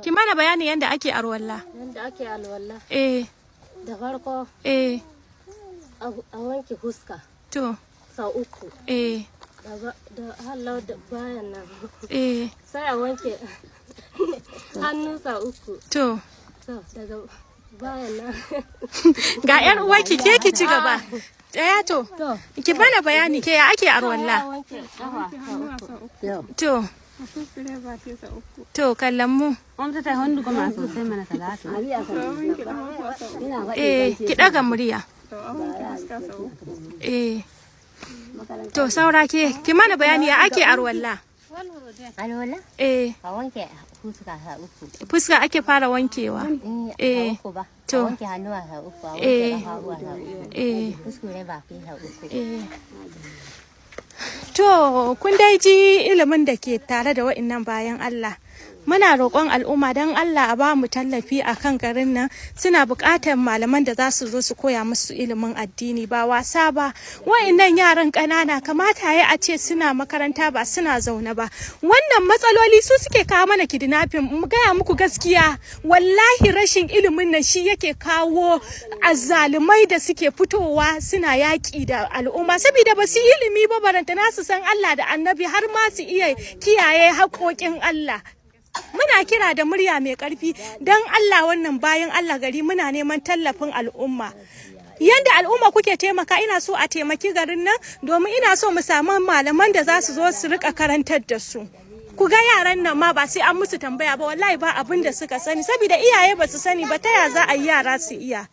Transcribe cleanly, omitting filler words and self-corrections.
Ki mana bayani yadda ake arwalla. Yadda ake alwala. Da farko a wanke huska sau uku. Da hallau da bayan nan. Sai a wanke hannu sau uku. To daga bayan nan. Ga yar uwarki, ke ki ci gaba. Tsaya to. To. Ki mana bayani ke ya ake A arwalla. wanke kafa sau uku. To. To kallon mu. Gwamnati ta hannu kuma sosai mana talatu. Eh, ki daga murya. Eh. To saura ke, ki mana bayani ya ake arwalla. Alwala? Eh, A wanke fuska sau uku. Fuska ake fara wankewa. In sau uku ba. To. A wanke hannuwa sau uku, a wanke ƙafafuwa sau uku. Kuskure baki sau uku. Eh. To, kun dai ji ilimin da ke tare da wa'innan bayan Allah. Muna roƙon al'umma don Allah a ba mu tallafi a kan garin nan, suna buƙatar malaman da za su zo su koya musu ilimin addini, ba wasa ba. Wa'innan yaran ƙanana kamata ya a ce suna makaranta, ba suna zaune ba. Wannan matsaloli su suke kawo mana kidnapping. Mu gaya muku gaskiya, wallahi rashin ilimin nan shi yake kawo azzalumai da suke fitowa suna yaƙi da al'umma, saboda ba su yi ilimi ba, barantana su san Allah da Annabi har ma su iya kiyaye haƙoƙin Allah. Muna kira da murya mai ƙarfi, don Allah, wannan bayan Allah gari muna neman tallafin al'umma. Yanda al'umma kuke taimaka, ina so a taimaki garin nan domin ina so mu samu malaman da za su zo su rika karantar da su. Ku ga yaran nan ma ba sai an musu tambaya ba, wallahi ba abin da suka sani, saboda iyaye ba su sani ba, ta ya za a yi yara su iya?